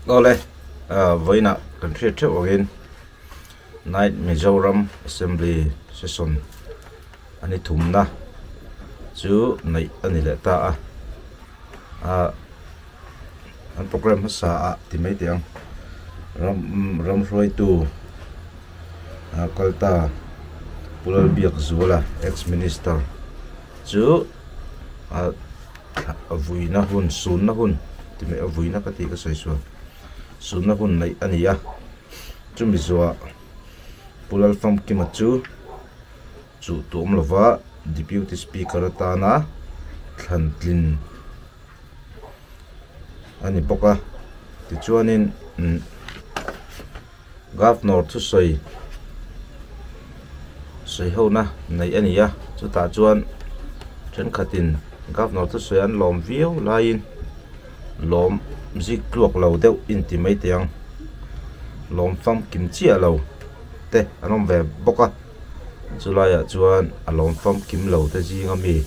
Awle, vawiinah kan hriat theuh angin Night Mizoram Assembly Session a ni thumna chu neih a ni leh ta a, ah an programme hmasa ah ti mai teh ang ram ram hruaitu ah kal ta Pu Lalbiakzuala ex minister chu ah a vuina hun sunna hun ti mai a vuina ka tih ka sawi sual sunna hun neih a ni a chumi zuah Pu Lalfamkima chu chuh tuam lova Deputy Speaker atana thlan tlin a ni bawk a tichuanin umm Governor thusawi sawi hona neih a ni a chutah chuan thenkhatin Governor thusawi an lawm viau laiin lawm zik tluak lo deuh inti mai teh ang lawm famkim chiah lo te an awm ve bawk a chulaiah chuan a lawm famkim lo te zinga mi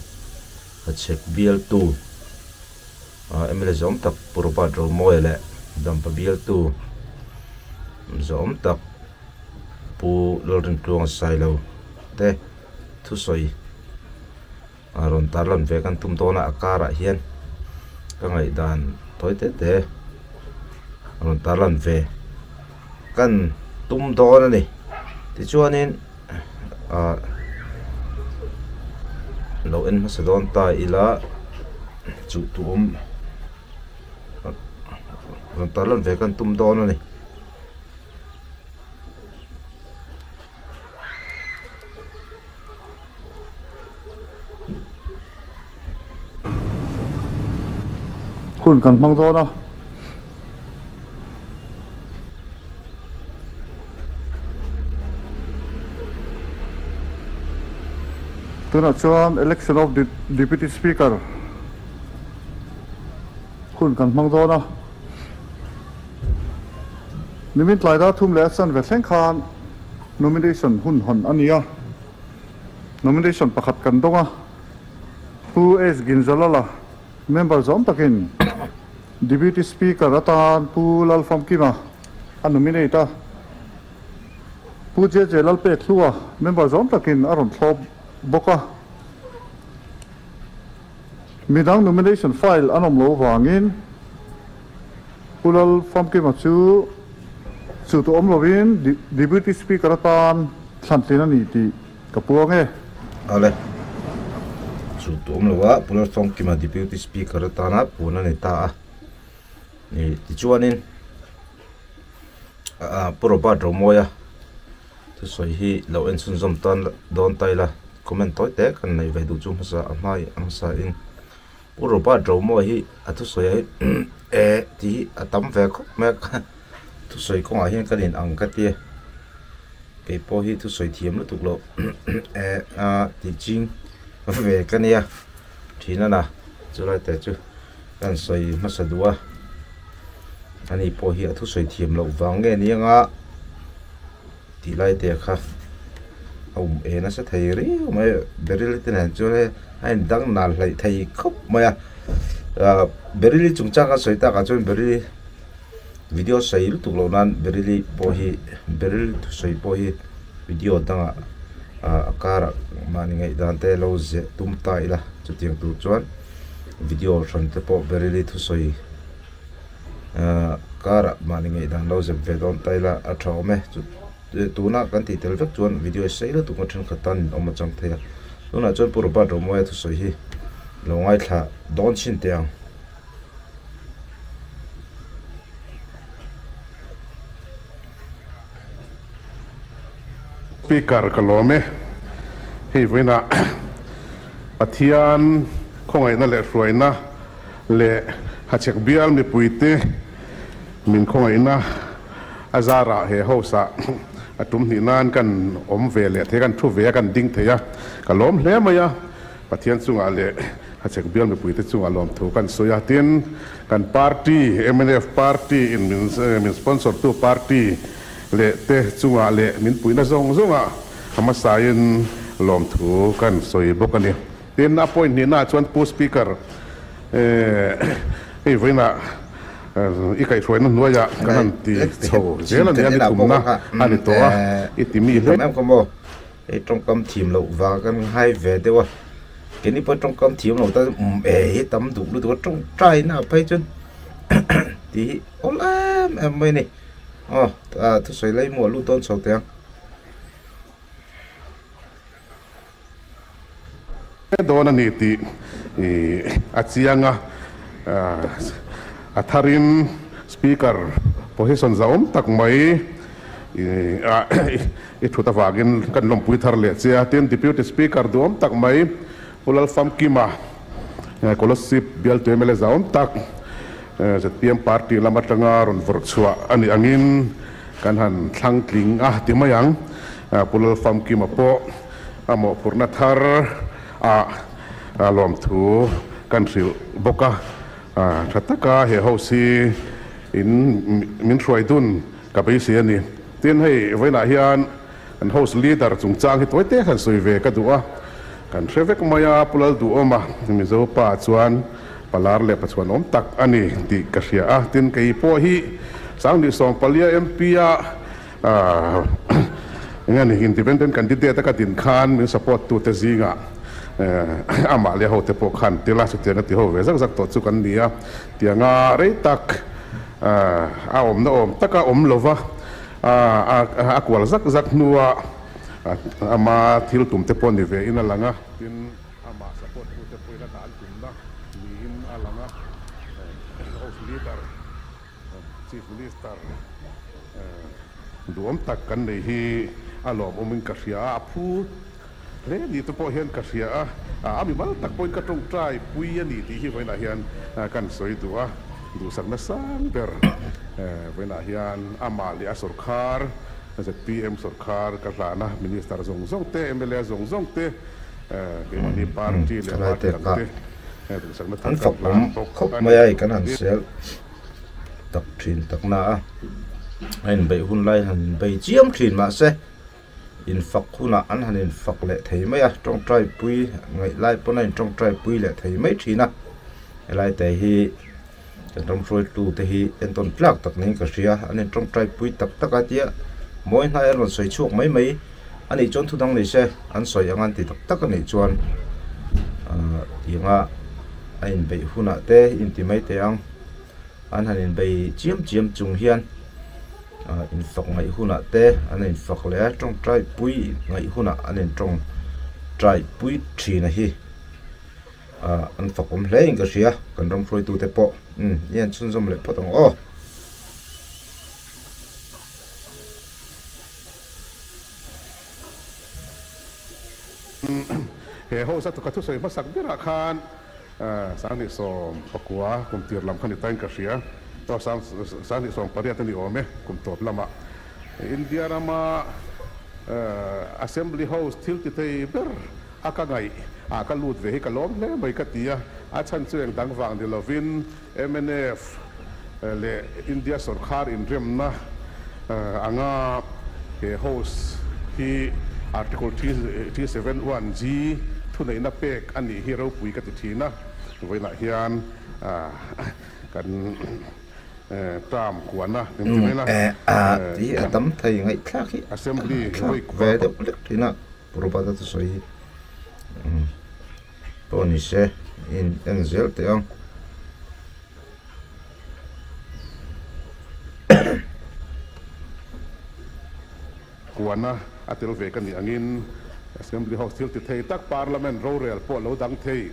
a chhek bialtu mla zawm tak Pu Robert Romawia leh Dampa bialtu zawm tak Pu Lalrintluanga Sailo te thusawi a rawn tarlan ve kan tum dawn a a karah hian ka ngaihdan tawi te te a rawn tarlan ve kan tum dawn a ni tichuanin ah lo en hmasa dawn ta ila chuh tuam rawn tarlan ve kan tum dawn a ni. Hun kan hmang dawn a. Tunah chuan Election of Deputy Speaker hun kan hmang dawn a. Nimin tlai dar thum leh a chanve thleng khan nomination hun hawn a ni a. Nomination pakhat kan dawng a. Pu S. Ginzalala Member zawm takin Deputy Speaker atan Pu Lalfamkima a nominate a, Pu JJ Lalpekhlua member zawm takin a rawn thlawp bawk a. Midang nomination file an awm lo vangin Pu Lalfamkima chu chu tu awm lovin Deputy Speaker atan thlantlin a ni tih Ka puang e. Ale. Chu tuam lo a, Pu Lalfawngkima Deputy Speaker atana puan a ni ta a. Ni tichuanin Pu Robert Romawia thusawi hi lo en chhunzawm tan dawn ta ila comment tawi te kan nei ve duh chu hmasa a hmai a hmasa in Pu Robert Romawia hi a thusawi hi e tih hi a tam ve khawp mai a thusawi kawngah hian ka nin ang ka tia. Kei pawh hi thusawi thiam lutuk loh eh a tih ching ve ka nia thin a na chulai te chu ka han sawi hmasa duh a ani pawh hi a thusawi thiam loh vang nge ni anga tih lai te kha a awm e nasa thei riau mai Beryl te nen chuan hei a indang nal hleih thei khawp mai a ah Beryl i chungchang a sawi takah chuan Beryl Video sawi lutuk loh nan Beryl-i pawh hi Beryl thusawi pawh hi video dangah ah a karah mahni ngaihdan te lo zeh tum ta ila chutiang tur chuan video hran te pawh Beryl-i thusawi ah karah mahni ngaihdan lo zep ve dawn ta ila a tha awm e chu tuna kan tih tel vek chuan video sei lutuk a thenkhat tan in awm a chang thei a tunah chuan Pu Robert Romawia thusawi hi lo ngaithla dawn chhin teh ang. Speaker ka lawm e. Hei vawiinah Pathian khawngaihna leh hruaina leh Hachhek bial mipuite min khawngaihna a zarah he house ah a tum hnih nan kan awm ve leh thei a, kan thu ve a, kan ding thei a, ka lawm hle mai a. Pathian chungah leh a chek bial mipuite chungah lawmthu kan sawi a, tin, kan party, mnf party in min sponsor tu party leh te chungah leh min puihna zawng zawngah a hmasain lawmthu kan sawi bawk a ni. Tin, a point hnihnaah chuan Pu Speaker, hei vawiinah. I kaihhruaina hnuaiah kan han ti chho zel a ni a, ni thumna a ni tawh a, i ti mi hle. Em ka maw, hei tawngkam thiam loh vang kan ngai ve deuh a, keini pawh tawngkam thiam loh tan um e hi tam duh lutuk a, tawngtaina ah phei chuan tih hi awl em em mai a ni. Aw thusawi lai muah lut dawn chho teh ang. Dawn a ni tih a chiang a, a tharin Speaker position zahawm tak mai i thut avangin kan lawmpui thar leh che a. Tin, Deputy Speaker duhawm tak mai Pu Lalfamkima, Kolasib bialtu mla zahawm tak zpm party lam atanga rawn vawrh chhuah a nih angin kan han thlang tling a ti mai ang. Pu Lalfamkima pawh a mawhphurhna thar ah lawmthu kan hrilh bawk a, tha taka he house hi in min hruai dun ka beisei a ni. Tin, hei vawiinah hian kan house leader chungchang hi tawi te han sawi ve ka duh a, kan hre vek mai a, Pu Lalduhawma Mizo pa chuan palar leh pachuan awm tak a ni tih ka hria a, tin kei pawh hi Sanghnih Sawmpalia MP a Eng a ni, independent candidate a ka din khan min support tu te zingah amah leh ho te pawh khan tel a, chutiang a ti ho ve zak zak tawh chu kan ni a. Tianga rei tak a awmna awm taka awm lova a kual zak zak hnua ama thil tum te pawh ni ve in a lang a. Tin, amah support tu te pawhin a dah an tumna niin a lang a, house leader. Chief Minister duhawm tak kan nei hi a lawmawmin ka hria a, a phu hle ni te pawh hian ka hria a, a mimal tak pawhin ka tawngtai pui a ni tih hi vawiinah hian kan sawi duh a, duhsakna sang ber vawiinah hian amah leh a sawrkhar zpm sawrkhar ka hlana Minister zawng zawng te, mla zawng zawng te, keimahni party leh party dang te. An fak awm khawp mai a, kan han sel tak thin tak na a, a inbeih hun lai han inbei chiam thin mahse infak hunah an han infak leh thei mai a, tawngtai pui ngaih lai pawn a intawngtai pui leh thei mai thin a, helai te hi kan ram hruaitu te hi entawn tlak tak niin ka hria, an intawngtai pui tak tak a tia mawi hnai an rawn sawi chhuak mai mai. A nih chuan thudang nei se an sawi ang an ti tak tak a nih chuan ahh tianga a inbeih hunah te inti mai teh ang an han inbei chiam chiam chung hian ahh infak ngaih hunah te an infak leh a tawngtai pui ngaih hunah an intawngtai pui thin a hi ahh an fak awm hle in ka hria kan ram hruaitute pawh umm i han chhunzawm leh phawt ang aw. He house a ka thusawi hmasak berah khan Sanghnih 19 kum tir lam kha ni tain ka hria. Aw Sanghnih 18 a ni awm e kum tawp lamah. India rama Assembly House thil ti thei ber a ka ngaih ah ka lut ve hi ka lawm hle mai ka ti a. A chhan chu eng dang vang ni lovin mnf leh India sawrkhar inremna anga he House hi Article 371 G thuneihna pek a nih hi ropui ka ti thin a, vawiinah hian kan term kuana engtin ila Assembly vawi ve deuh hlek thin a, Pu Robert-a thusawi hi pawh ni se in en zel teh ang. Kuana a tel ve ka nih angin Assembly House thil ti thei tak Parliament rorel pawh lo dang thei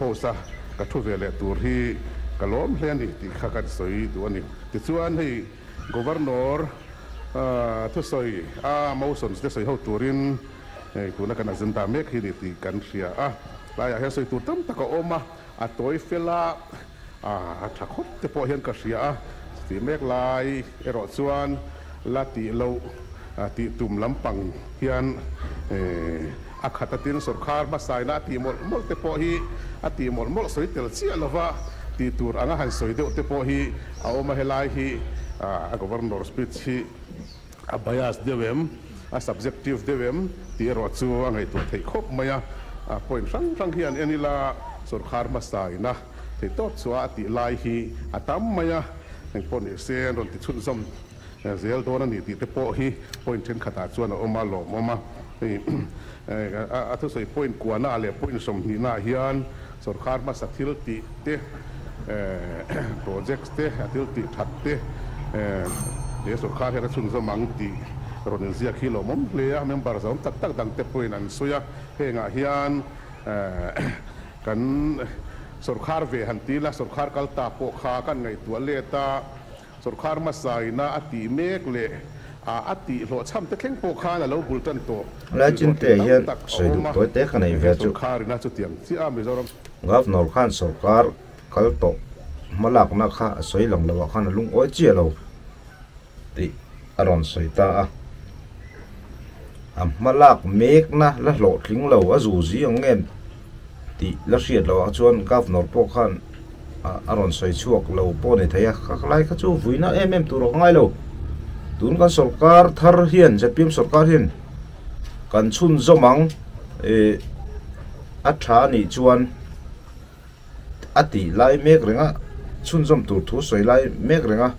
House a ka thu ve leh tur hi ka lawm hle a ni tih kha kan sawi duh a ni. Tichuan hei Governor thusawi a motions te sawi ho turin Hei tuna kan agenda mek hi ni tih kan hria a, tlaiah hian sawi tur tam tak a awm a, a tawi fel a, a tha khawp te pawh hian ka hria a, chutih mek lai erawh chuan la tih loh tih tum lampang hian a khat a tin sawrkhar hmasaina a tih mawlh mawlh te pawh hi a tih mawlh mawlh sawi tel chiah lova tih tur anga han sawi deuh te pawh hi a awm a, helai hi a Governor speech hi A bias deuh em, a subjective deuh em tih erawh chu a ngaihtuah theih khawp mai a. Point hrang hrang hian en ila sawrkhar hmasa ina Thei tawp chua a tih lai hi a tam mai a, engpawh ni se an rawn ti chhunzawm zel dawn a ni tih te pawh hi point thenkhatah chuan a awm a, lawmawm a. Hei a thusawi point kuana ah leh point 20 ah hian sorkar hmasa thil tih te, projects te, a thil tih that te he sorkar hian a chhunzawm ang tih rawn inziak hi lawmawm hle a, member zawm tak tak dang te pawhin an sawi a, hengah hian Kan sorkar ve han ti ila, sorkar kal ta pawh kha kan ngaihtuah let a, sorkar hmasa ina a tih mek leh a tih hlawhchham te thleng pawh khan a lo bul tan tawh Lai tih chin te hlawhtling tam hian tak a sawi awm duh a, tawi te ka nei he ve chu. sorkar ina chutiang chiah a Mizoram. Governor khan sorkar kal tawh hmalakna kha a sawi lang loh ah khan a lungawi chiah lo tih a rawn sawi ta a. A hmalak mekna la hlawhtling lo a zu zi ang em tih la hriat loh ah chuan Governor pawh khan a rawn sawi chhuak lo pawh a ni thei a, ka lai kha chu vuina em em tur a ngai lo. Tun kan sorkar thar hian zpm sorkar hian kan chhunzawm ang ih a tha a nih chuan a tih lai mek reng a, chhunzawm tur thu sawi lai mek reng a,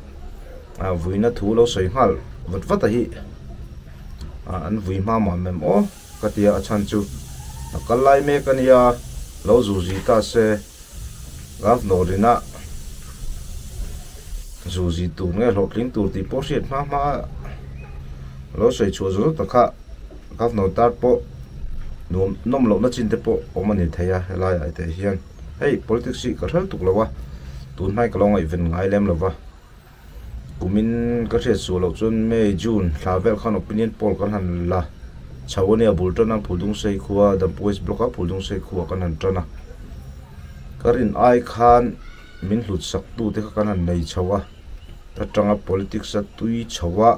ah vuina thu lo sawi nghal vat vat a hi ah an vui hma mah mem aw ka ti a, a chhan chu a kal lai mek a nia, lo zu zi ta se Governor ina zu zi tur nge hlawhtling tur tih pawh hriat hma hma a lo sawi chhuah zawt zawt a kha Governor tar pawh nuam nawm lohna chin te pawh awm a ni thei a helai ah te hian hei politics hi ka hrel tuk lo a tun hmai ka lo ngaihven ngai lem lo va kumin ka hriat suh loh chuan May June thla vel khan opinion poll kan han la chho a nia bul tan a Phuldungsei khua Dampu West block a Phuldungsei khua kan han tan a ka rin ai khan min hlut sak tu te kha kan han nei chho a ta tanga politics a tui chho a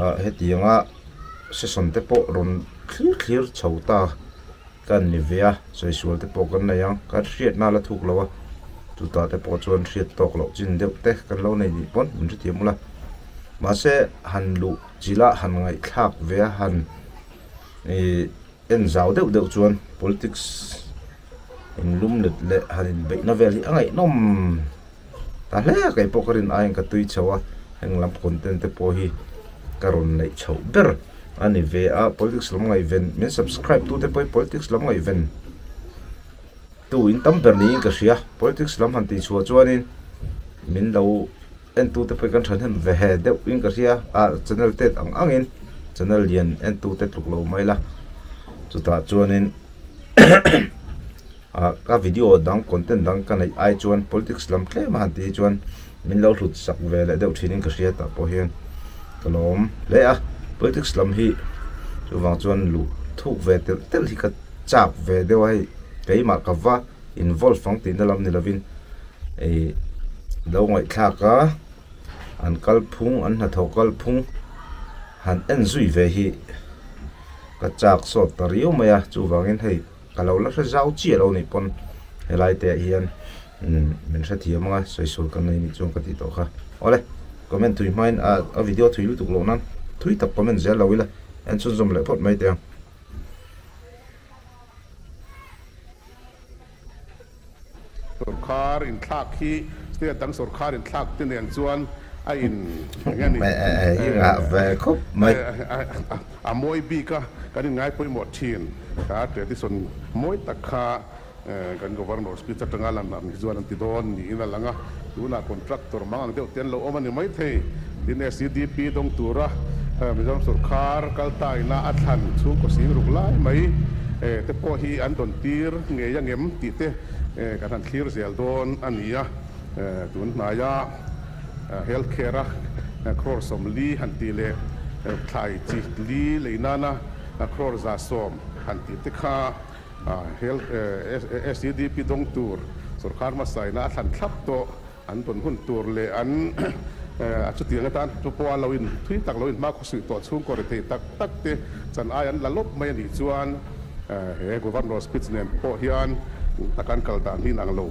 ah hetianga session te pawh rawn thlir thlir chho ta kan ni ve a, sawisual te pawh kan nei ang, kan hriatna la thuk lo a, chutah te pawh chuan hriat tawk loh chin deuh te kan lo nei nih pawn min hrethiam ula, mahse han luh chila han ngaihthlak ve a han ih en zau deuh deuh chuan politics inlum let leh han inbeihna vel hi a ngaihnawm ta hle a, kei pawh ka rin aiin ka tui chho a, heng lam content te pawh hi ka rawn neih chhoh ber a ni ve a, politics lam ngaihven min subscribe tu te pawh hi politics lam ngaihven tu in tam ber niin ka hria, politics lam han tih chhuah chuanin min lo en tu te pawh hi kan thahnem ve he deuh in ka hria a, channel tet ang angin channel lian en tu te tluk lo mai la, chutah chuanin. Ah ka video dang content dang ka neih ai chuan politics lam tlem a han tih hi chuan min lo hlut sak ve leh deuh thin in ka hria tah pawh hian ka lawm hle a politics lam hi chuvang chuan luh thuk ve telh telh hi ka chak ve deuh a hei keimah ka va involve ang tihna lam ni lovin ih lo ngaihthlak a an kalphung an hnathawh kalphung han en zui ve hi ka chak sawt ta riau mai a chuvangin hei. Ka lo la hre zau chiah lo nih pawn helai te ah hian min hrethiam ang a, sawisawi ka nei nih chuan ka tih tawh kha. Awle, comment thui hmain a video thui lutuk loh nan thui tak comment zel lo ila en chhunzawm leh phawt mai teh ang. Sorkar inthlak hi state dang sorkar inthlak te nen chuan a in eng a ni a mawi bik a, kan in ngaipawimawh thin kha tradition mawi tak kha kan Governor speech atanga lan ang hi chuan an ti dawn niin a lang a, tunah contractor mang ang deuh te an lo awm a ni maithei. Tin SEDP dawng tura Mizoram sorkar kaltaina a thlan chhungkaw sing ruk lai mai te pawh hi an dawn tir ngei angem tih te kan han thlir zel dawn a ni a. Tun hnaia health care a crore 40 han tih leh thlai chi li lei nana crore 110 han tih te kha health SEDP dawng tur sorkar hmasaina a thlan thlap tawh. An tawn hun tur leh an a chutiang atan chu pawha lo in thui tak lo in hma khawsuih tawh chhungkaw ri thei tak tak te chan ai an la lawp mai a nih chuan he Governor speech nen pawh hian tak an kal dan hi inang lo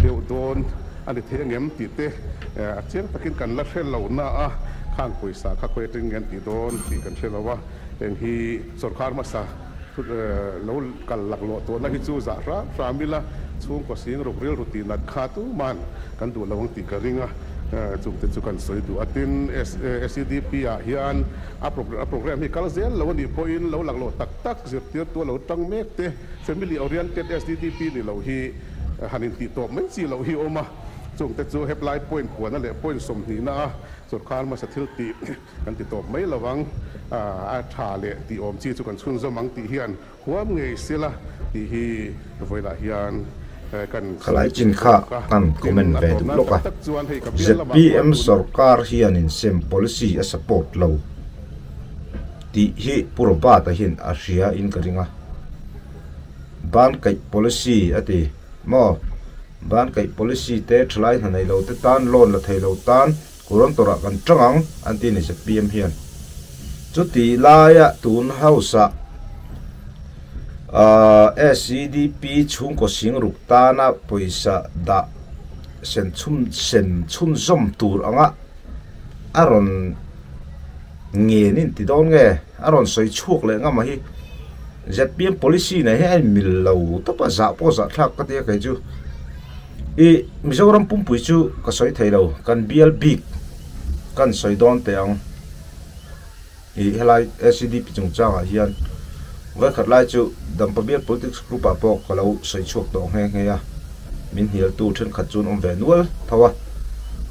deuh dawn a ni thei angem tih te a chiang takin kan la hre lo na a, khang pawisa kha khawi atangin nge an tih dawn tih kan hre lo a, heng hi sorkar hmasa lo kal laklawh tawhna hi chu zah hram hram ila. Chhungkaw sing ruk rilru tih nat kha tuman kan duh lo ang tih ka ring a, chungte chu kan sawi duh a. Tin, SEDP ah hian a program hi kal zel lo a nih pawhin lo laklawh tak tak zirtirtu a lo tang mek te, Family Oriented SDDP ni lo hi han intih tawp mai chi loh hi awm a, chungte chu heplai point puana leh point 20 na a sorkar hmasa thil tih kan ti tawp mai lo ang, a tha leh tih awm chi chu kan chhunzawm ang tih hian huam ngei sela tih hi vawilah hian kan Khalai sawi chin duh kha bawk a. kan Tin, comment a ve tawp duh nan lawk tak a, tak chuan hei ka bial lamah zpm chuan tun sorkar hianin sem policy a support lo tih hi Pu Robert-a hian a hria in ka ring a. Ban kaih policy a ti maw? Ban kaih policy te thalai hna nei lo te tan loan la thei lo tan Kurawn tawrah kan tang ang an ti a ni zpm hian. Chuti laia tun house ah SEDP chhungkaw sing ruk tana pawisa dah sen chhun sem chhunzawm tur anga a rawn ngen in ti dawn nge a rawn sawi chhuak leh ngam a hi zpm policy nen hian a inmil lo tawp a zah pawh zah thlak ka ti a kei chu. I Mizoram pumpui chu ka sawi thei lo, kan bial bik kan sawi dawn teh ang. I helai SEDP chungchangah hian vawikhat lai chu Dampa Bial Politics Group ah pawh ka lo sawi chhuak tawh nghe nghe a, min hnialtu thenkhat chu an awm ve nual tho a.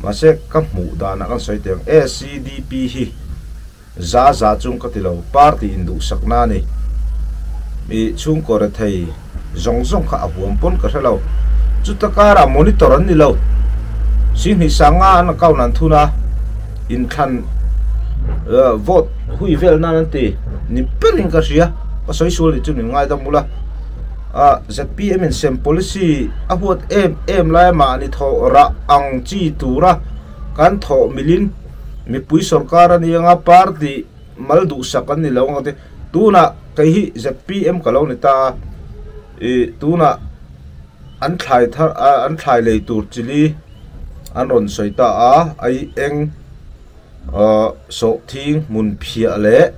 Mahse ka hmuh danah kan sawi teh ang, SEDP hi Za za chung ka ti lo, party in duhsakna a ni. Mi chhungkaw rethei zawng zawng kha a huam pawn ka hre lo. Chuta karah monitor an ni lo. Singhnih sanga an account an thun a, inthlan vote hui vel nan an ti ni berin ka hria. Ka sawi sual nih chu min ngaidam ula. ZPM in sem policy a huat em em lai mahni thawh rah ang chi tura kan thawh milin Mipui sorkar a ni anga party mal duhsak an ni lo ang te. Tunah kei hi zpm ka lo ni ta a, ih tunah an thlai thar an thlai lei tur chili an rawn sawi ta a, ai eng ah sawhthing hmun phiah leh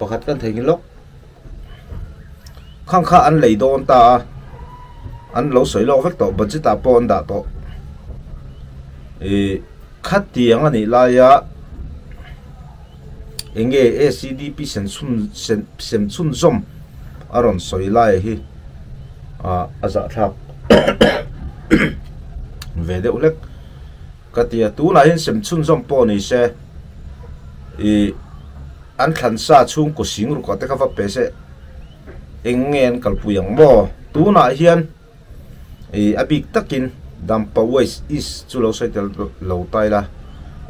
pakhat kan thei ngin lawk. Khang kha an lei dawn ta a, an lo sawi lawk vek tawh, budget ah pawh an dah tawh. Ih khatiang a nih laia eng nge ACDP sen chhun sem sem chhunzawm a rawn sawi lai hi ah a zahthlak ve deuh hlek ka ti a, tunah hian sem chhunzawm pawh ni se ih. An thlan sa chhungkaw sing ruk ah te kha va pe se eng nge an kalpui ang maw? Tunah hian ih a bik takin Dampa West East chu lo sawi tel lo ta ila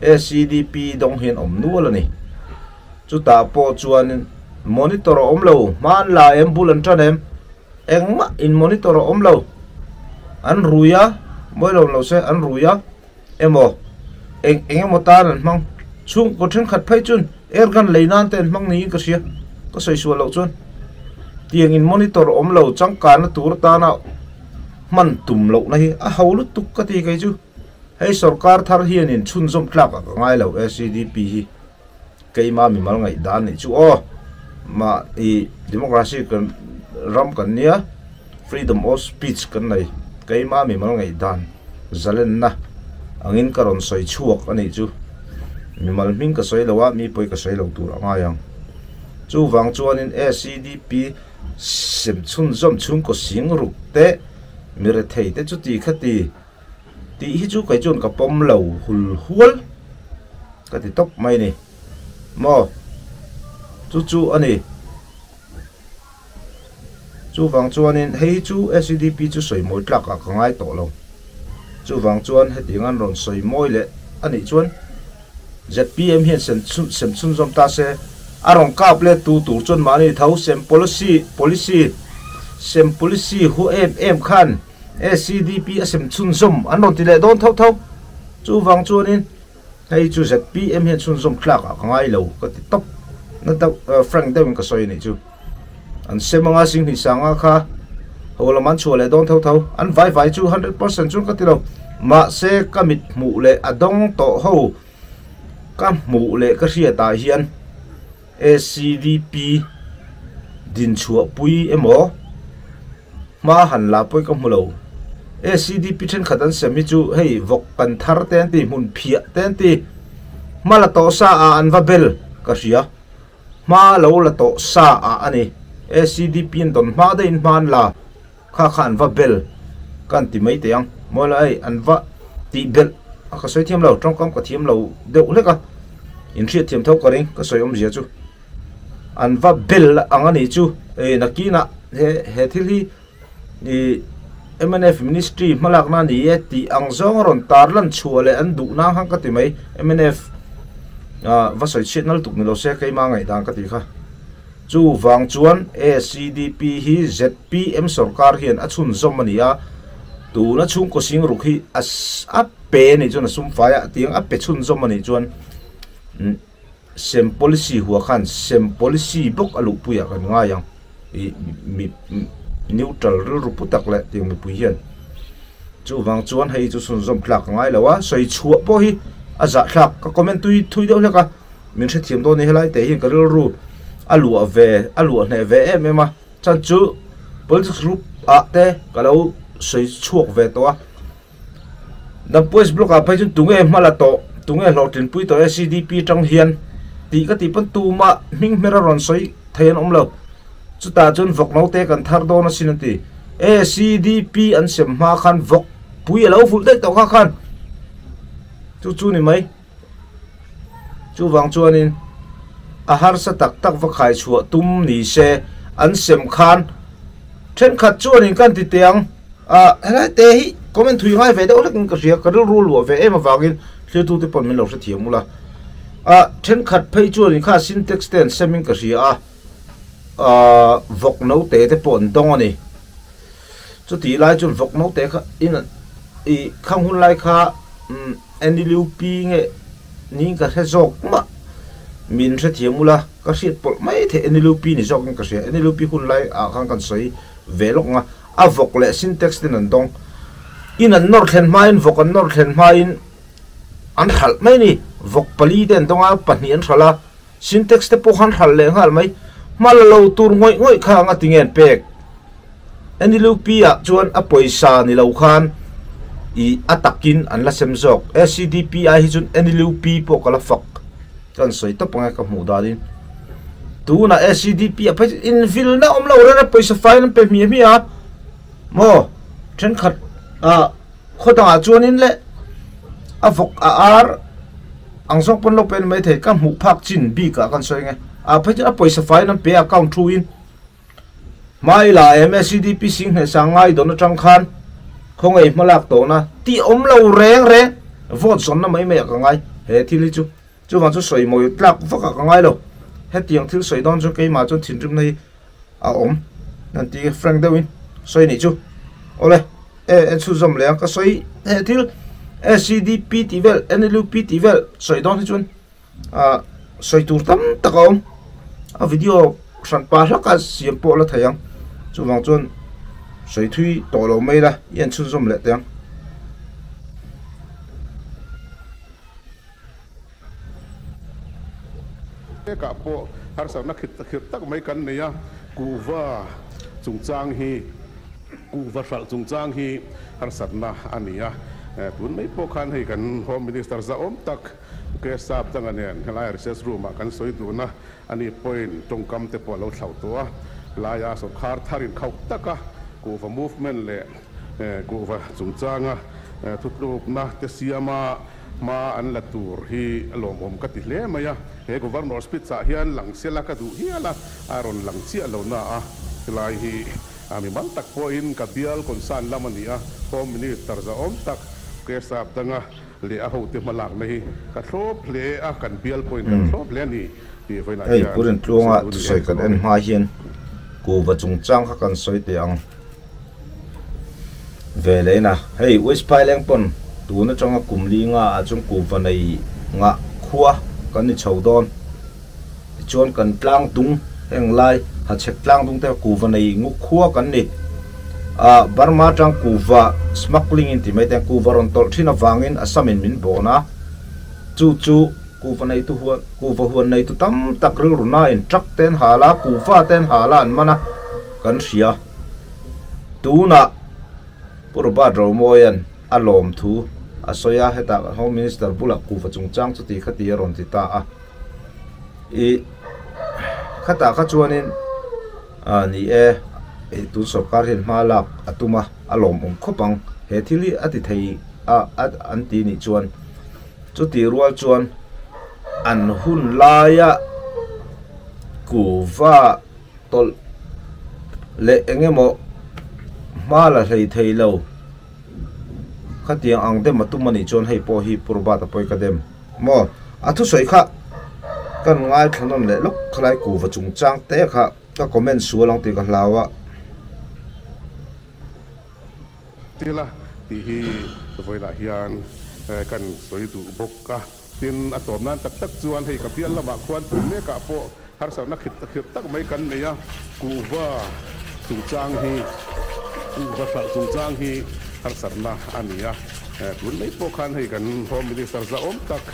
SEDP dawng hian awm nual a ni. Chutah pawh chuan monitor a awm lo, hman la em bul an tan em? Engmah in monitor a awm lo. An rui a, mawi lo lo se an rui a. Emaw, eng eng emaw tan an hmang. Chhungkaw thenkhat phei chuan air gun lei nan te an hmang niin ka hria, ka sawi sual loh chuan. Tiang in monitor awm lo changkanna tur atana hman tum lohna hi a ho lutuk ka ti kei chu. Hei sorkar thar hianin chhunzawm tlak ah ka ngai lo SEDP hi. Keima mimal ngaihdan nih chu aw. Mah i democracy kan ram kan nia freedom of speech kan nei. Keima mimal ngaihdan zalenna angin ka rawn sawi chhuak a nih chu. Mimal hming ka sawi lo a, mi pawi ka sawi lo tur a ngai ang. Chuvang chuanin SEDP sem chhunzawm chhungkaw sing ruk te, mi rethei te chuti khati Tih hi chu kei chuan ka pawm lo hul hual ka ti tawp mai ni maw chu chu a ni. Chuvang chuanin hei hi chu SEDP chu sawi mawi tlak ah ka ngai tawh lo. Chuvang chuan hetiang an rawn sawi mawi leh a nih chuan zpm hian sem sem chhunzawm ta se a rawn kap let tu tur chuan mahni tho sem policy policy sem policy hu em em khan SEDP a sem chhunzawm an rawn ti leh dawn tho tho. Chuvang chuanin hei chu zpm hian chhunzawm tlak ah ka ngai lo ka ti tawp. Na deuh frank deuhin ka sawi a nih chu. An sem anga Singhnih Sanga kha ho lam an chhuah leh dawn tho tho. An vai vai chu 100% chuan ka ti lo. Mahse ka mit hmuh leh a dawng tawh ho ka hmuh leh ka hriat ah hian SEDP dinchhuahpui emaw. Hma han la pawi ka hmu lo. ACDP thenkhat an sem hi chu hei vawk kan thar te an ti, hmun phiah te an ti. Hma la tawh sa ah an va bel ka hria. Hma lo la tawh sa ah a ni. ACDP an dawn hma daihin hma an la kha kha an va bel ka an ti mai teh ang. Mawi la hei an va tih belh a ka sawi thiam lo, tawngkam ka thiam lo deuh hlek a. Inhriatthiam tho ka ring ka sawi awmzia chu. An va bel ang a nih chu e nakinah he he thil hi ih mnf ministry hmalakna a ni e tih ang zawng a rawn tar lan chhuah leh an duh nang khan ka ti mai mnf ah va sawi chhiat nal tuk ni lo se keima ngaihdan ka tih kha chu vang chuan acdp hi zpm sorkar hian a chhunzawm a ni a tuna chhungkaw singruk hi a a pe a nih chuan a sum fai a tiang a pe chhunzawm a nih chuan. Sem policy hua khan sem policy bawk a luhpuiah kan ngai ang. Ih mi neutral rilru pu tak leh tiang mipui hian chuvang chuan hei chu chhunzawm tlak ka ngai lo a, sawi chhuah pawh hi a zahthlak ka comment tui thui deuh hlek a, min hrethiam dawn a ni helai te hian ka rilru a luah ve a luah hneh ve em em a, chan chu politics group ah te ka lo sawi chhuak ve tawh a. The Post blog ah phei chuan tunge hma la tawh, tunge hlawhtlinpui tawh SCDP tang hian tih ka tih pawn tumah hming hmer a rawn sawi thei an awm lo. Chutah chuan vawk naute kan thar dawn asin an ti. SCDP an sem hma khan vawk pui a lo vulh daih tawh kha khan chu chu ni mai. Chuvang chuanin a harsa tak tak va khai chhuah tum ni se an sem khan thenkhat chuanin kan ti teh ang. Ah helai te hi comment thui ngai ve deuh hlekin ka hria ka rilru luah ve em avangin thiltute pawn min lo hrethiam ula. Ah thenkhat phei chuanin kha syntax te an semin ka hria a, ah vawk note te pawh an dawng a ni. Chutih lai chuan vawk note kha in ih khang hun lai kha umm NLUP nge niin ka hre zawk mah min hrethiam ula ka hriat pawlh mai theih NLUP ni zawkin ka hria NLUP hun lai ah khan kan sawi ve lawk ang a. A vawk leh syntax ten an dawng. In an nawr thlen hmain vawk an nawr thlen hmain an hralh mai a ni. Vawk pali te an dawng a, pahnih an hralh a, syntax te pawh khan hralh leh nghal mai. Hma la lo tur ngawih ngawih kha anga tinge an pek? NLUP ah chuan a pawisa ni lo khan ih a takin an la sem zawk. SCDP ai hi chuan NLUP pawh ka la fak. Ka han sawi tawp ang e ka hmuh danin. Tunah SCDP ah phei chuan invilna awm lo reng a pawisa fai an pe hmiah hmiah a maw thenkhat ah khaw dangah chuanin le a vawk a ar ang zawng pawn lo pe ni maithei ka hmuh phak chin bik ah kan sawi ang e ah phei chuan a pawisa fai an pe a account thu in hmai la em SCDP sing hneh sang ngai dawn atang khan khawngaih hmalak tawhna tih awm lo reng reng vote zawnna mai mai ah ka ngai he thil hi chu. Chuvang chu sawi mawi tlak vak ah ka ngai lo. Hetiang thil sawi dawn chu keimah chuan thinrimna hi a awm an ti frank deuhin sawi nih chu. Awle e en chhunzawm leh ang ka sawi he thil SCDP tih vel NLUP tih vel sawi dawn hi chuan ah sawi tur tam tak a awm. A video hran pa hlak a siam pawh la thei ang. Chuvang chuan sawi thui tawh lo mai la i en chhunzawm leh teh ang. Hekah pawh harsatna khirh tak mai kan nei a, kuhva chungchang hi, kuhva hralh chungchang hi harsatna a ni a. Tun mai pawh khan hei kan Home Minister zahawm tak Mukesh Saab Danga nen helai recess room ah kan sawi dun a, ani pawhin tawngkam te pawh a lo thlauh tawh a. Laia sawrkhar thar inkhauh taka kuhva movement leh kuhva chungchanga thutlukna te siama Hma an la tur hi a lawmawm ka ti hle mai a, he Governor speech ah hian lang sela ka duh hial a, a rawn lang chiah lo na a, helai hi a mimal tak pawhin ka bial concern lam a ni a, Home Minister zahawm tak Kesap danga leh a hote hmalakna hi ka thlawp hle a, kan bial pawhin kan thlawp hle a ni tih vawiinah Hei hian Purin Tluanga sawi duh a ni e. thusawi kan en hma hian kuhva chungchang kha kan sawi teh ang. Ve leh in a, hei West Phaileng pawn tun atanga kum li nga ah chuan kuhva nei ngah khua kan ni chho dawn. Tichuan kan tlang dung heng lai hachhek tlang dung te kuhva nei nguk khua kan ni. Ah Burma atang kuhva smuggling in ti mai te kuhva rawn tawlh thin avangin Assam in min bawn a, chu chu kuhva neitu huan kuhva huan neitu tam tak rilru nain truck te an hal a, kuhva te an hal a an man a kan hria. Tunah Pu Robert Romawia'n a lawm thu a sawi a, hetah Home Minister bulah kuhva chungchang chuti kha ti a rawn ti ta a. I khatah kha chuanin ni e, tun sorkar hian hma lak a tum a, a lawmawm khawp ang. He thil hi a ti thei a an ti nih chuan chuti rual chuan an hun laia kuhva tawlh leh eng emaw hma la hlei thei lo. Khatiang ang dem a tum a nih chuan hei pawh hi Purbat a pawi ka dem maw? A thusawi kha kan ngaithla nawn leh lawk khalai kuva chungchang te kha ka comment sual ang tih ka hlau a. Tila tih hi vawilah hian kan sawi duh bawk a. Tin, a tawp nan tak tak chuan hei ka bial lamah khuan tun mekah pawh harsatna khirh tak mai kan nei a, kuhva chungchang hi, kuhva hralh chungchang hi harsatna a ni a. Tun mai pawh khan hei kan Home Minister zahawm tak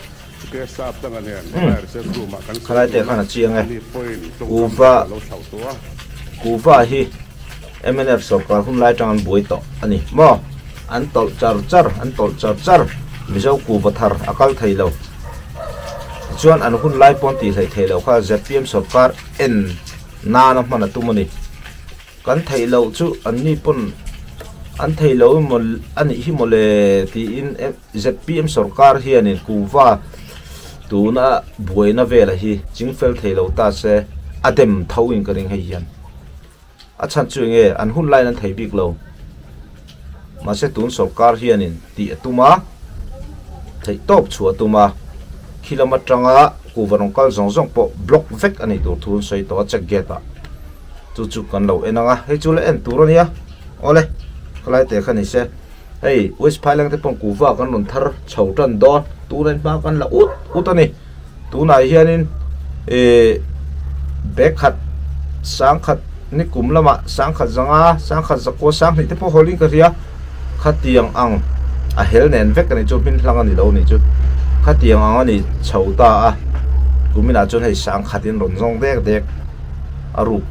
K Sap Tanga nen helai research room ah kan sawi dun a, ani pawhin tawngkam a lo thlauh tawh a. Kuhva hi mnf sorkar hun lai tang an buai tawh a ni maw? An tawlh char char, an tawlh char char, Mizo kuhva thar a kal thei lo. Tichuan an hun lai pawn tih hleih theih loh kha zpm sorkar en nana hman a tum a ni. Kan theih loh chu an ni pawn an thei lo emaw a nih hi mawle tiin zpm sorkar hianin kuhva tuna buaina vela hi chingfel thei lo ta se a dem tho in ka ring hei hian. A chhan chu enge an hun laiin an thei bik lo. Mahse tun sorkar hianin tih a tum a, theih tawp chhuah a tum a, khi lam atanga kuhva rawn kal zawng zawng pawh block vek a nih tur thu an sawi tawh a check gate ah. Chu chu kan lo en ang a, hei chu la en tur a nia. Awle, khalai teh kha ni se. Hei West Phailang te pawh kuhva kan rawn thar chho tan dawn, tuna in hma kan la ut ut a ni. Tunah hianin ih bag khat sangkhat ni kum lamah sangkhat zanga sangkhat zakua sanghnih te pawh hawlin ka hria khatiang ang a hel nen vek a nih chu hmin hlang a ni lo a nih chu khatiang ang a ni chho ta a kuminah chuan hei sangkhat in rawn zawng dek dek a ruk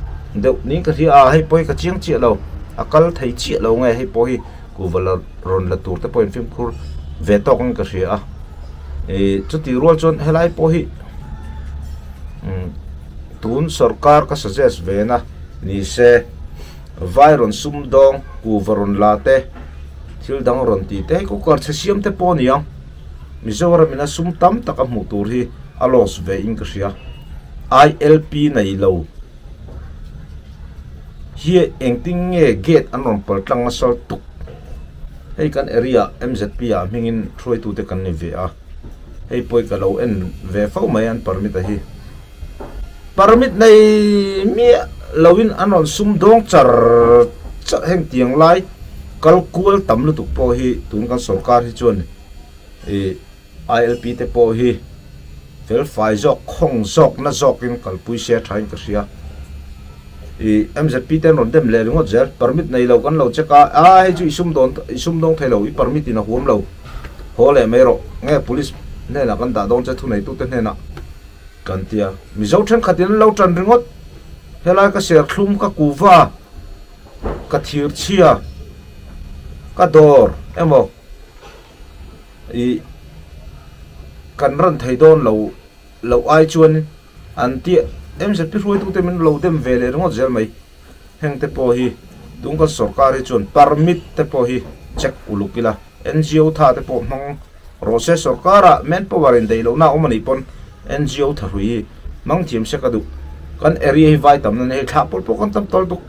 deuh niin ka hria a hei pawh hi ka chiang chiah lo a kal thei chiah lo nge hei pawh hi. Kuhva la rawn la tur te pawhin fimkhur ve tawk ang ka hria a ih chutih rual chuan helai pawh hi umm tun sorkar ka suggest ve na ni se vai rawn sum dawng kuhva rawn la te thil dang rawn tih te hei cooker chhe siam te pawh a ni ang Mizoram in a sum tam tak a hmuh tur hi a loss ve in ka hria I_L_P nei lo. Hi engtin nge gate an rawn pal tlang nasa tuk. Hei kan area MZP ah hmingin hruaitute kan ni ve a, hei pawh ka lo en ve fo mai an permit a hi. Permit nei miah loin an rawn sum dawng char char heng tiang lai kal kual tam lutuk pawh hi tun kan sorkar hi chuan ih ILP te pawh hi fel fai zawk, khawng zawk, na zawkin kalpui se a thain ka hria. I MZP te an rawn dem leh ringawt zel, permit nei lo kan lo check a, a hei chu i sum dawn, i sum dawng thei lo, i permit in a huam lo, haw leh mai rawh, nge police hnenah kan dah dawn che thuneitute hnenah kan ti a. Mizo thenkhatin an lo tan ringawt, helai ka serthlum, ka kuva, ka thirchhia, ka dawr emaw, I kan ran thei dawn lo loh ai chuan an tih MZP hruaitute min lo dem ve leh ringawt zel mai. Heng te pawh hi tun kan sorkar hi chuan permit te pawh hi check uluk ila, NGO tha te pawh hmang rawh se sorkarah manpower in daih lohna a awm a nih pawn NGO tha hrui hi hmang thiam se ka duh. Kan area hi vai tamna nia hei thlah pawlh pawh kan tam tawl bawk.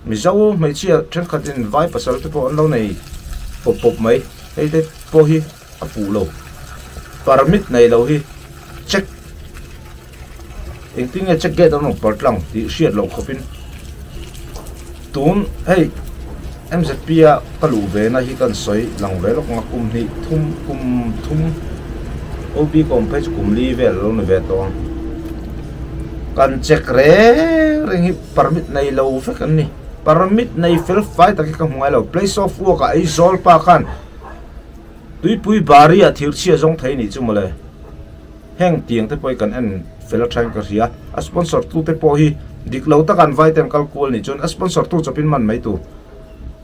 Mizo hmeichhia thenkhatin vai pasal te pawh an lo nei pawp pawp mai. Hei te pawh hi a fuh lo. Permit nei lo hi check engtin nge check gate an rawn pal tlang tih hriat loh khawpin tun hei M_Z_P a ka luh ve na hi kan sawi lang ve lawk ang a kum hnih thum kum thum O_B ka awm phei chu kum li vel a lo ni ve tawh ang. Kan check reng reng hi permit nei lo vek an ni. Permit nei fel fai tak hi ka hmu ngai lo. Place of work ah Aizawl pa khan tuipui bari ah thir chhia zawng thei nih chu mawle. Heng tiang te pawh hi kan en fel athain ka hria. A sponsor tu te pawh hi dik lo taka an vai te an kal kual nih chuan a sponsor tu chawpin man mai tur.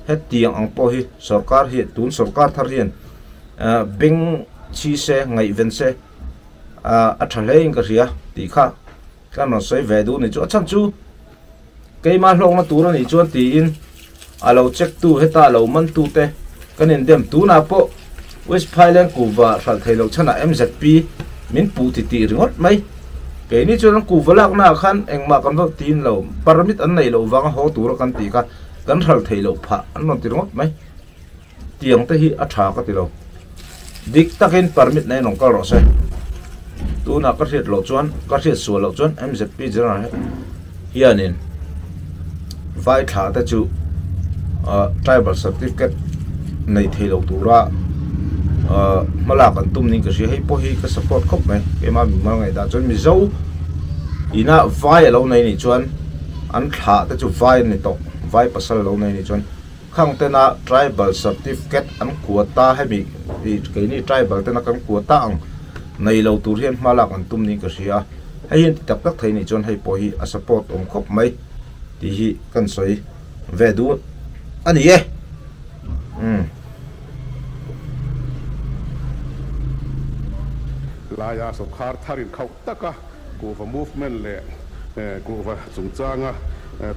Hetiang ang pawh hi sorkar hi tun sorkar thar hian beng chhi se, ngaihven se a tha hle in ka hria tih kha kan rawn sawi ve duh a ni chu. A chhan chu keimah hlawkna tur a nih chuan tiin a lo check tu heta a lo man tu te kan indem. Tunah pawh West Phailand kuhva hralh thei loh chhanah MZP min puh ti tih ringawt mai. Keini chuan an kuhva laknaah khan engmah kan va tin lo, permit an neih loh vanga haw tura kan tih kha kan hralh theih loh phah an rawn ti ringawt mai. Tiang te hi a tha ka ti lo. Dik takin permit nei rawn kal rawh se. Tunah ka hriat loh chuan, ka hriat sual loh chuan MZP General hianin vai thla te chu tribal certificate nei thei lo tura hmalak an tum niin ka hria. Hei pawh hi ka support khawp mai. Keimah mimal ngaihdan chuan Mizo ina vai a lo nei nih chuan an thlah te chu vai an ni tawh. Vai pasal a lo nei nih chuan Khang tena tribal certificate an quota hemi keini tribal tena kan quota ang nei lo tur hian hma lak an tum niin ka hria a, hei hian ti tak tak thei nih chuan hei pawh hi a support awm khawp mai tih hi kan sawi ve duh a ni e. Umm. Laia sawrkhar thar inkhauh taka kuhva movement leh kuhva chungchanga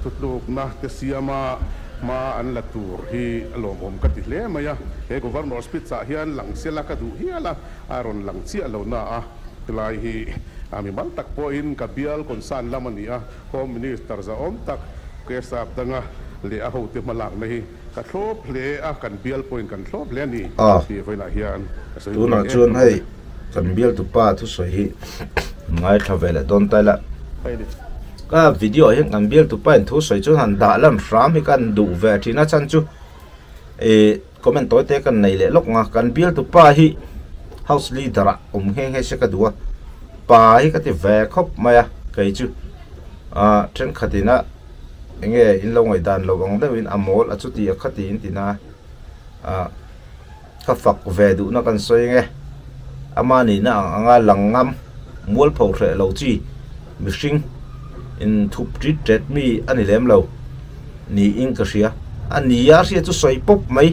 thutlukna te siama hma an la tur hi a lawmawm ka ti hle mai a. He Governor speech ah hian lang sela ka duh hial a, a rawn lang chiah lo na a. Helai hi a mimal tak pawhin ka bial concern lam a ni a, Home Minister zahawm tak Kesap danga leh a hote hmalakna hi ka thlawp hle a, kan bial pawhin kan thlawp hle a ni tih vawiinah hian ka sawi Tunah pui e. chuan hei kan bialtupa thusawi hi ngaithla ve leh dawn ta ila. Ka video ah hian kan bialtupa in thusawi chuan han dah lan hram hi kan duh ve thin a chhan chu ih comment tawi te kan nei leh lawk ang a, kan bialtupa hi house leader ah awm nghe nghe se ka duh a, pa hi ka ti ve khawp mai a kei chu ah thenkhat ina enge in lo ngaihdan lo ang deuhin a mawl a chuti a khati in ti na ah ka fak ve duhna kan sawi nge ama nihna ang anga lang ngam mualpho hreh lo chi mihring in thup tit tet mi a ni lem lo niin ka hria a ni a hria chu sawi pawp mai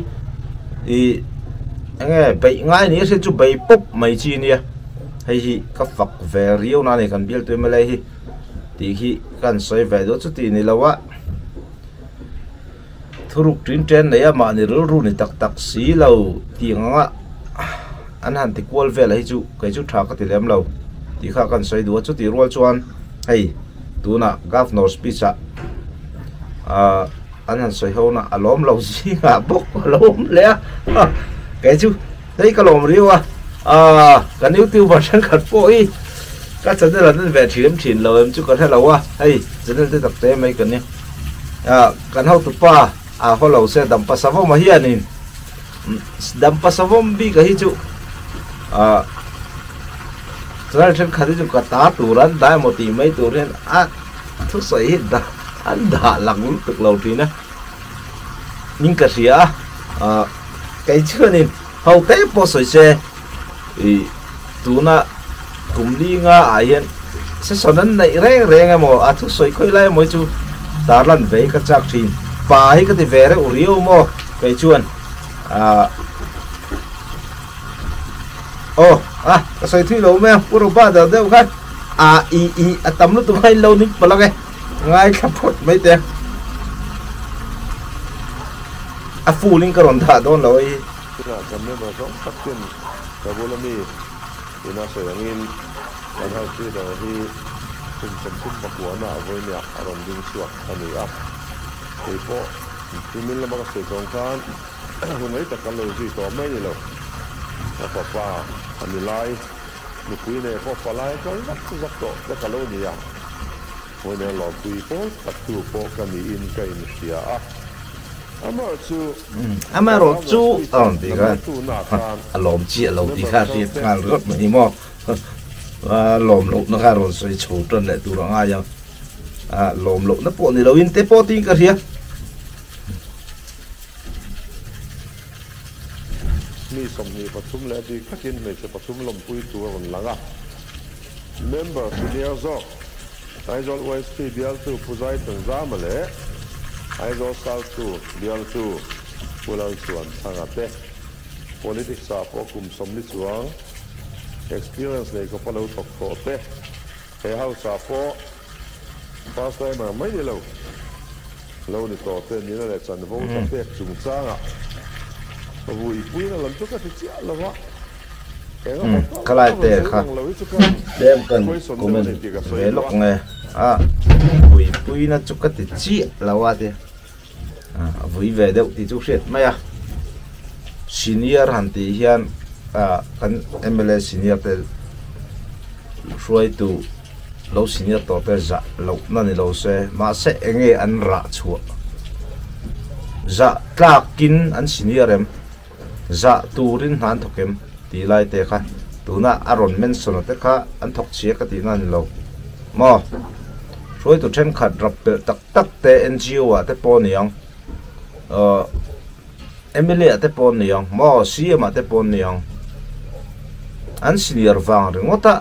ih enge beih ngai ni a hria chu bei pawp mai chi nia hei hi ka fak ve riau na a ni kan bialtu mla hi. Tih hi kan sawi ve duh chuti ni lo a, thuruk tin chen nei a mahni rilru ni tak tak si lo tih ang anga an han ti kual vel hi chu kei chu tha ka ti lem lo tih kha kan sawi duh a, chutih rual chuan hei tunah governor speech ah ahh an han sawi ho na a lawm lo zingah bawk a lo awm leh a kei chu hei ka lawm riau a ahh kan youtuber thenkhat pawh hi. Ka channel an en ve thiam thin lo em chu ka hre lo a, hei channel te tak te mai ka ni. Ah kan hotupa a haw lo se dampa savawm a hianin dampa savawm bik a hi chu ah channel thenkhat hi chu ka ta tur an dah emaw tih mai tur hian a thusawi hi dah an dah lang lutuk lo thin a ning ka hria a ah kei chuanin ho te pawh sawi se Ih tuna kum li nga ah hian session an neih reng reng emaw a thusawi khawi lai emaw hi chu tarlan ve hi ka chak thin. Pa hi ka ti ve reuh riau maw kei chuan ah aw ah ka sawi thui lo mai a Pu Robert deuh deuh khan ah ih ih a tam lutuk a in lo ning palh ang e ngaithla phawt mai teh a full in ka rawn dah dawn lo hei hi. Tunah kan member zawng tak ten ka bula mi ina sawi angin kan house leader hi kum 39 a vawinia a rawn ding chhuak a ni a. Kei pawh tumin lama ka sawi tawng khan hun rei tak kan lo zui tawh mai ni lo. Ka fapa a ni lai, nupui nei pawh palai kal zak zak tawh te ka lo ni a. Vawinia lawmpui pawl tak tu pawh ka niin ka inhria a. Amaherawh chu a rawn tih khan a lawm chiah lo tih kha a hriat nghal ringawt mai ni maw? A lawm lohna kha a rawn sawi chho tan leh tur a ngai ang. A lawm lohna pawh ni loin te pawh tiin ka hria. Mi 23 leh bik takin hmeichhe pathum lawmpui tur a rawn lang a. Member senior zawk Aizawl USP bialtu Pu Zaitan Zama leh Aizawl South tu bialtu. Pu Lalchhuanthanga te politics ah pawh kum sawmli chuang experience nei khawpa lo thawk tawh te he house ah pawh first timer mai ni lo lo ni tawh te nihna leh chanvo ta pek chungchangah vuipuina lam chu ka ti chiah lo a, eng emaw tal Ka lai a rawn te sawi kha lang lo hi chu kan tlem kan question deuh a comment ni tih ka sawi ve duh lawk a. nge a vuipuina chu ka ti chiah lo a ti. A vui ve deuh tih chu hriat mai a, senior han tih hian kan mla senior te hruaitu lo senior tawh te zah loh na ni lo se mahse eng nge an rah chhuah zah tlakin an senior em zah turin hna an thawk em tih lai te kha tuna a rawn mention a te kha an thawk chhia ka tihna a ni lo maw hruaitu thenkhat rap pelh tak tak te NGO ah te pawh ni ang ahh mla ah te pawh ni ang maw CM ah te pawh ni ang an senior vang ringawt a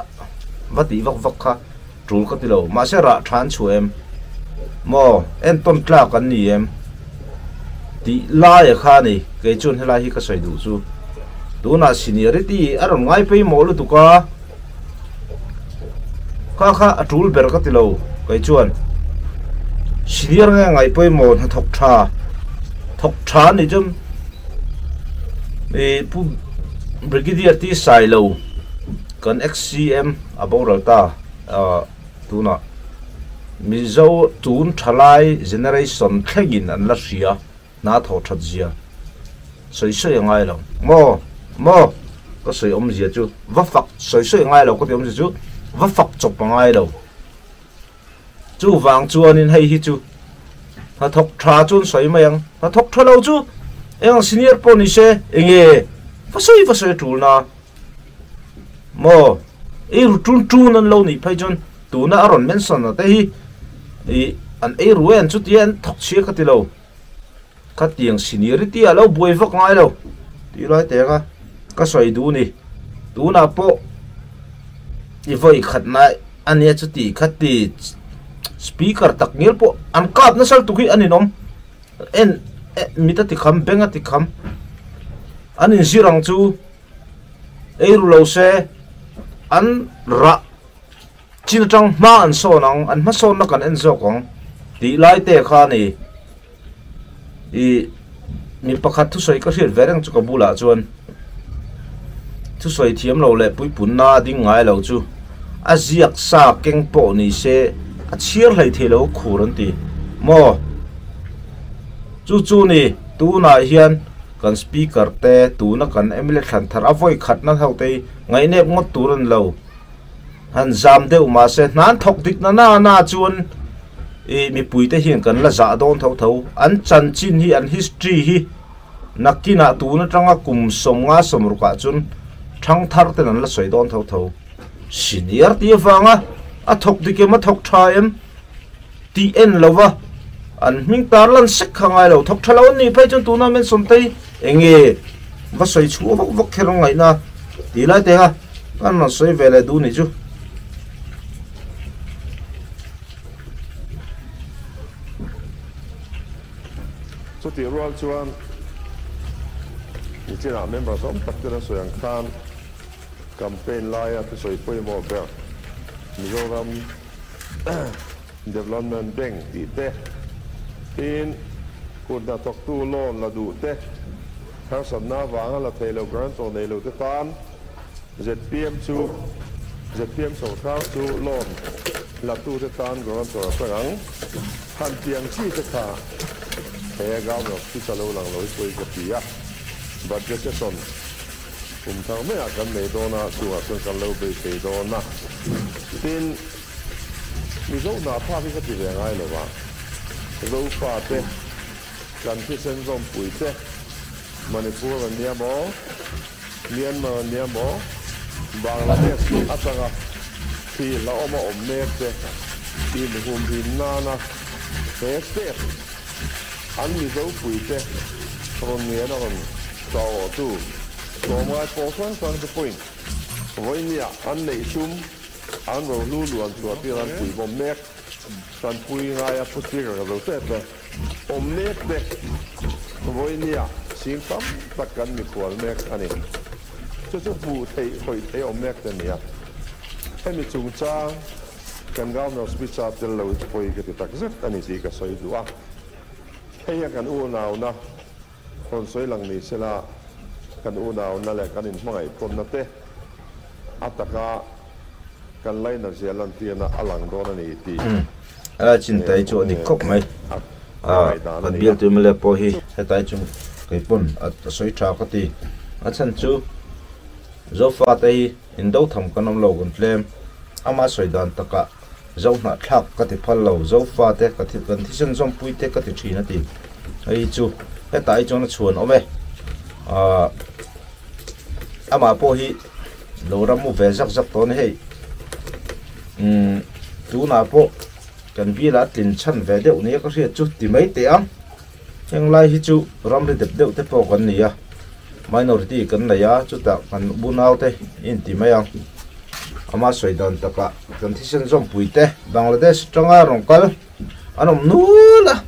va tih vak vak kha tul ka ti lo mahse rah tha an chhuah em maw entawn tlak an ni em tih lai a kha a ni kei chuan helai hi ka sawi duh chu tunah seniority a rawn ngai pawimawh lutuk a. Kha kha a tul ber ka ti lo kei chuan senior nge ngaih pawimawh hnathawk tha thawk tha a nih chuan ih pu Brigadier T Sailo kan ex-C_M a boral ta ah tunah Mizo tun thalai generation thlengin an la hria. Hna thawh that zia sawi sawi a ngai lo maw maw ka sawi awmzia chu va fak sawi sawi a ngai lo ka ti awmzia chu va fak chawp a ngai lo chuvang chuanin hei hi chu hnathawk tha chuan sawi mai ang hnathawk tha lo chu eng ang senior pawh ni se enge va sawi va sawi a tul na maw ei ru tun tun an lo nih phei chuan tuna a rawn mention a te hi ih an ei ru e an chutia an thawk chhia ka ti lo. Khatiang seniority ah lo buai vak ngai lo tih lai te kha ka sawi duh ni. Tunah pawh i vawi khat na a nia chuti khati speaker tak ngial pawh an kap nasa lutuk hi a ninawm. En mit a ti kham beng a ti kham an inzir ang chu ei ru lo se an rah chin atang hma an sawn ang an hmasawnna kan en zawk ang tih lai te kha a ni. Ih mi pakhat thusawi ka hriat ve reng chu ka bulah chuan thusawi thiam lo leh puipunna a ding ngai lo chu a ziak sa keng pawh ni se a chhiar hlei thei lo khur an ti maw chu chu ni tunah hian kan speaker te tuna kan mla thlan thar a vawi khatna ho te hi ngaihnep ngawt tur a ni lo. Han zam deuh mahse hnan thawk dik na na na chuan ih mipui te hian kan la zah dawn tho tho. An chanchin hi an history hi nakinah tun atanga kum sawmnga sawmrukah chuan thangthar ten an la sawi dawn tho tho. Senior tih avanga a thawk dik em a thawk tha em tih en lova an hming tar lan sek kha ngai lo. Thawk tha lo an nih phei chuan tuna men sawmtei eng nge va sawi chhuah vak vak kher ngaihna tih lai te kha kan rawn sawi ve leh duh nih chu. Chutih rual chuan nichinah member zawm tak ten an sawi ang khan campaign laia thusawi pawimawh ber Mizoram Development Bank tih te, tin, kut hnathawktu loan la duh te, harsatna avanga la thei lo guarantor nei lo te tan zpm chu zpm sorkar chu loan la tu te tan guarantor a tang ang. Han tiang chi te kha he Governor speech a lo lang lo hi pawi ka ti a, Budget session kum thar maiah kan nei dawn a, chungah chuan kan lo beisei dawn a, tin, Mizo hna phak hi ka ti ve ngai lo va, Zofa te, kan thisen zawmpui te, Manipur an nia maw, Myanmar an nia maw, Bangladesh atanga thli hlauhawm a awm mek te inhumhim nana he state an Mizopui te rawn ngen a rawn tlawhawhtu tlawmngai pawl hrang hrang te pawhin vawinia an neih sum An rohlu luan chhuah tir an pui bawm mek. Tanpui ngaia pu speaker ka zo tep e. Awm mek te vawinia Sing tam tak kan mikhual mek a ni. Chu chu hmuh theih khawih theih awm mek te a ni a. Hemi chungchang kan Governor speech a tel lo hi chu pawi ka ti tak zet a ni tih ka sawi duh a. Hei hian kan unauna rawn sawi lang ni sela kan unauna leh kan inhmangaih tawnna te a taka kan laina zia lantirna a lang dawn a ni tih A chintai chu a dik khawp mai. Kan bialtu mla pawh hi hetlai chu kei pawn a sawi tha ka ti. A chhan chu Zofate hi indo tham kan awm lo kan tlem. Ama sawi dan takah Zo hnahthlak ka ti phal lo, Zofate ka thi kan thisen zawmpui te ka ti thin a ti. Hei chu hetah hi chuan a chhuan awm e. Amah pawh hi lo ram mu ve zak zak tawh a ni hei. Umm tunah pawh kan bialah tlin chhan ve deuh nia ka hriat chu ti mai teh ang. Heng lai hi chu ramri dep deuh te pawh kan ni a, minority kan nei a, chutah kan unau te in ti mai ang. Ama sawi dan takah kan thisen zawmpui te Bangladesh atanga rawn kal an awm nual a,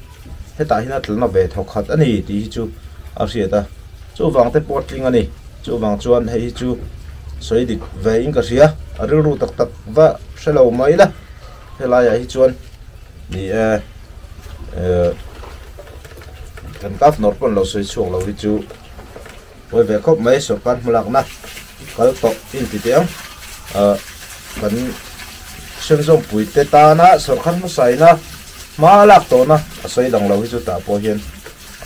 hetah hian a tlana ve thawk khat a ni tih hi chu a hriat a, chuvang te pawh a tling a ni. Chuvang chuan hei hi chu sawi dik ve in ka hria, a rilru tak tak va hre lo mai la, helaiah hi chuan ni e. Eh kan governor pawn lo sawi chhuak lo hi chu pawi ve khawp mai sorkar hmalakna kal tawh in ti teh ang ah kan Senzawmpui te tana sorkar hmasaina hma a lak tawhna a sawi dang lo hi chu tah pawh hian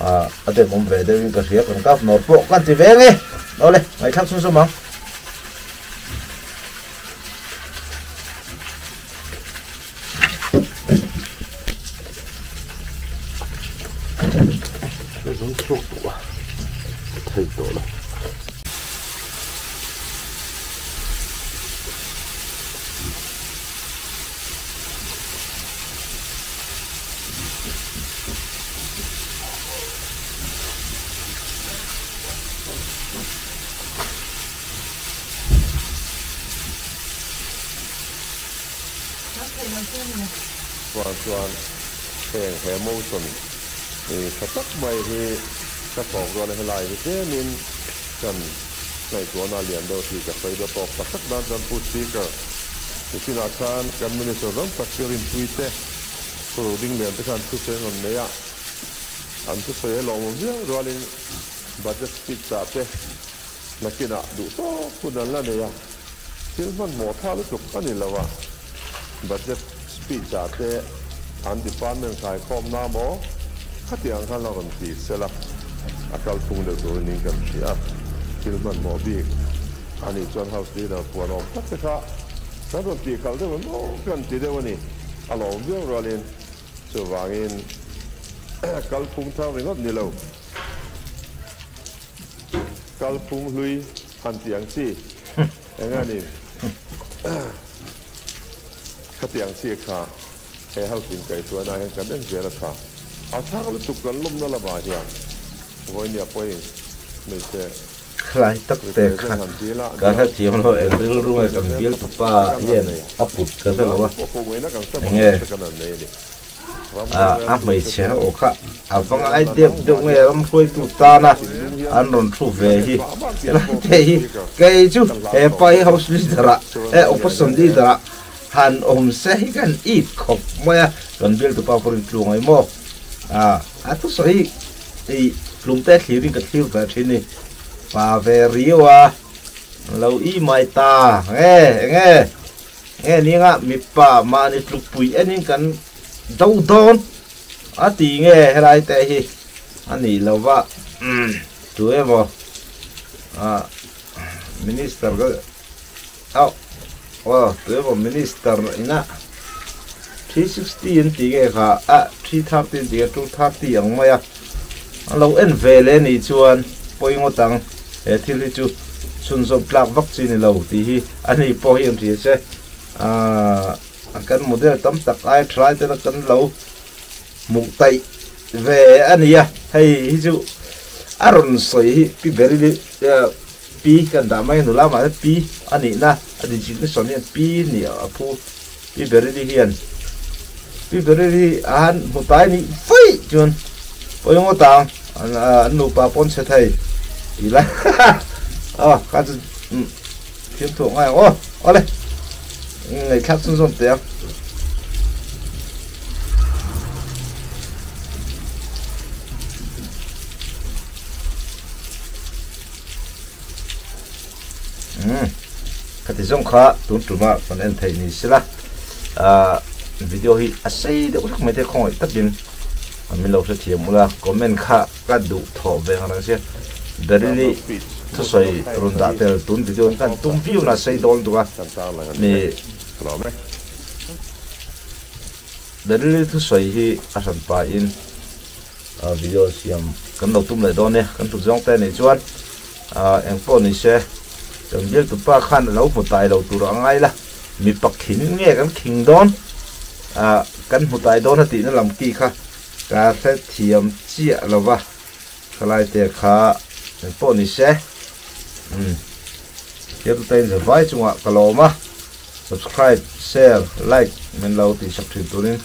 ah a demawm ve deuhin ka hria kan governor pawh kan ti ve nge awle ngaihthlak chhunzawm ang. Thei tawh lo. Chuan chuan heng he motion hi tha tak mai hi ka thawk dawn a, helai hi tlemin kan ngaihtuahna a lian deuh tih ka sawi deuh tawp tak tak nan chuan Pu Speaker nichinah khan kan Minister ram tak chu Rinpui te Pu Dinglian te khan thusawi an rawn nei a, an thusawi a lawmawm viau rualin budget speech ah te nakinah duh tawk hun an la nei a. Thil hmanhmawh tha lutuk a ni lo a, budget speech ah te an department hraikhawmna maw khatiang khan la rawn ti sela a kalphung deuh turin in kan hria a, thil hmanhmawh bik a nih chuan House Leader puan awm tak te kha kan rawn tih kal deuh emaw kan ti deuh a ni, a lawm viau rualin chuvangin kalphung thar ringawt ni lo. Kalphung hlui han tih ang chi eng a ni? Khati ang chi kha he house in kaihtuahna hian kan en zel a tha. A thlak lutuk kan lawmna lamah hian vawinia pawhin hmeichhe Khlai tak te kha ka hrethiam lo eng rilru nge kan bial tupa hian a put ka hre lo a enge. A hmeichhe ho kha a va ngai deuh deuh nge ram hruaitu tana an rawn thu ve hi helai te hi kei chu he pa hi house leader ah eh opposition leader ah han awm se hi kan it khawp mai a kan bialtu pa pawhin tlu ngai maw a thusawi hi ih tlumte thlirin ka thlir ve thin ni pa ve riau a lo i mai ta nge enge. Nge ninga mipa mahni tlukpui enin kan do dawn a ti nge helai te hi a nih lo va tu emaw ah minister ka auh aw tu emaw minister ina 360 an ti nge kha ah 330 an ti nge 230 ang mai a a lo en ve leh nih chuan pawi ngawt ang he thil hi chu chhunzawm tlak vak chi ni lo tih hi a ni pawh hi an hria che aaa kan model tam tak ai thalai tena kan lo hmuh taih ve a ni a hei hi chu a rawn sawi hi pi berili pi kan dah mai nula mahse pi a nihna a designation hian pi nih a phu pi berili hian pi berili a han hmu tai nih vaih chuan pawimawh tang. An an nupa pawn chhe thei tih lai a kha chu thiam thuah ngai ang aw awle ngaihthlak chhun zawn teh ang. Umm khati zawng kha tun tuma kan en theih ni sela ah video hi a sei deuh hlek mai te khawngaih takin min lo hrethiam ula comment kha ka duh thawh ve ang reng sia Berili thusawi rawn dah tel tun video in khan tum viau na sei dawn tuk a mi Berili thusawi hi a hran pahin Video siam kan lo tum leh dawn e, kan hlut zawng te anih chuan eng pawh ni se kan bialtu pa khan a lo hmu tai lo tur a ngai la, mipa khin nge kan khing dawn kan hmu tai dawn a tihna lam ki kha ka hrethiam chiah lo va, thalai te kha eng pawh ni se umm bialtu te in zavai chungah ka lawm a. Subscribe, share, like min lo tih sak thin turin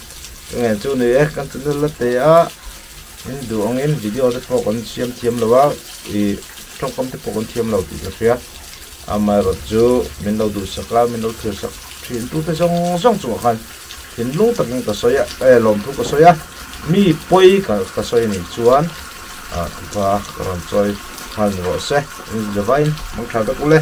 ka ngen chu ni e, kan channel la te a in duh angin video te pawh kan siam thiam lo a, ih tawngkam te pawh kan thiam lo tih ka hria, amaherawh chu min lo duhsak a, min lo thlir sak thin tu te zawng zawng chungah khan thinlung takin ka sawi a, eh lawmthu ka sawi a, mi pawi ka ka sawi anih chuan ah tipa ka rawn chawi nghal ni rawh se, in zavain mangtha vek ule.